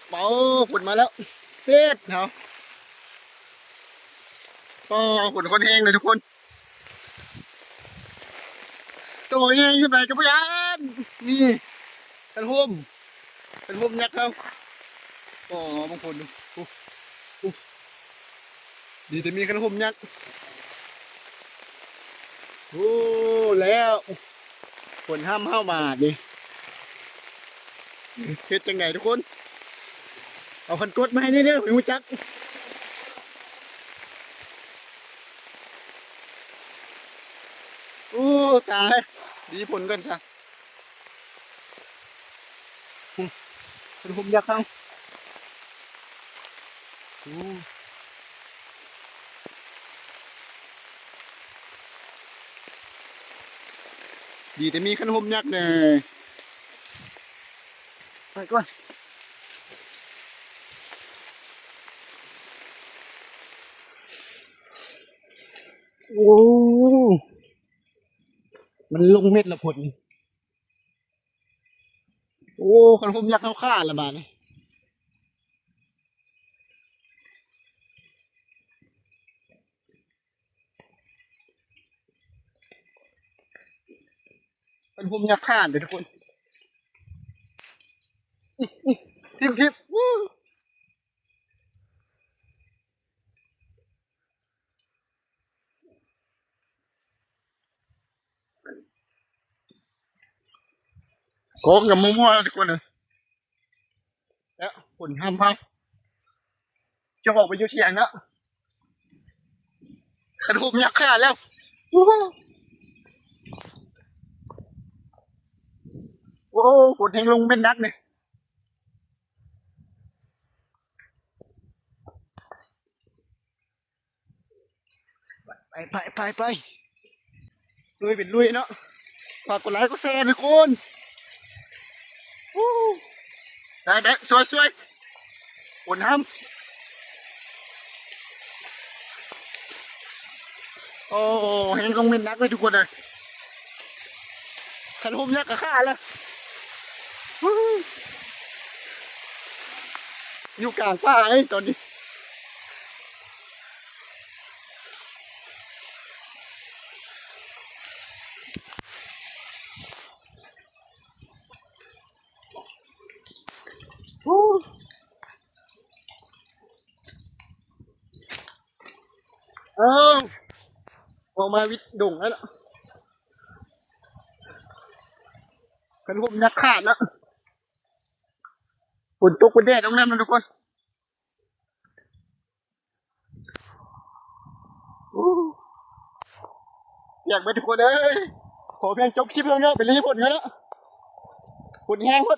ເປົາ ຝົນມາແລ້ວ ເຊັດເຮົາ. ໂອ້ ຝົນຄ່ອນແຮງເລີຍທຸກຄົນ. ໂຕໃຫຍ່ສ່ຳໃດກໍບໍ່ຢ້ານ. ນີ້ ຄັນຮົ່ມ ຄັນຮົ່ມຍັກເຮົາ. ໂອ້ ບາງຄົນ ໂອ້ ໂອ້ ດີແຕ່ມີຄັນຮົ່ມຍັກ. ໂອ້ ແລ້ວ ຝົນຫ້ຳເຮົາບາດນີ້ ເຮັດຈັ່ງໃດທຸກຄົນ? ເອົາຄັນກົດມາໃຫ້ແດ່ເດີ ໄປຮູ້ຈັກ. ໂອ້ ຕາຍ ດີຝົນກ່ອນຊະ. ໂອ້ ເປັນຮົ່ມຍັກເຮົາ. ໂອ້ ດີແຕ່ມີຄັນຮົ່ມຍັກແດ່. ໄປກ່ອນ. ໂອ້ ມັນລົງເມັດລະພຸ້ນ. ໂອ້ ຄັນຮົ່ມຍັກເຮົາຂາດລະບາດນີ້. ຄັນຮົ່ມຍັກຂາດເດີທຸກຄົນ. ຖິ້ມໆ. ໂກງກັນມົ້ວໆ ທຸກຄົນເອີຍ. ແລ້ວຝົນຫ້ຳເຮົາ ຈະອອກໄປຢູ່ຖຽງແລ້ວ. ຄັນຮົ່ມຍັກຂາດແລ້ວ. ໂອ້ ຝົນແຮງລົງເມັດໜັກນີ້. ໄປ ໄປ ໄປ ໄປ ລຸຍເປັນລຸຍເນາະ. ຝາກກົດໄລກົດແຊທຸກຄົນ. ໄດ້ ໄດ້ ຊ່ວຍ ຊ່ວຍ. ຝົນຫ້ຳ. ໂອ້ ແຮງລົງເມັດໜັກເລີຍທຸກຄົນເອີຍ. ຄັນຮົ່ມຍັກກະຂາດລະ. ຢູ່ກາງປ່າເອີຍຕອນນີ້. ເອີ ອອກມາວິດດົງແລ້ວເນາະ. ຄັນຮົ່ມຍັກຂາດເນາະ. ຝົນຕົກເປັນແດດອອກນຳນະທຸກຄົນ. ໂອ້ ຢາກໄປທຸກຄົນເອີຍ. ຂໍພຽງຈົບຄລິບແລ້ວເນາະ ໄປລີ້ຝົນກັນເນາະ. ຝົນແຮງໂພດ.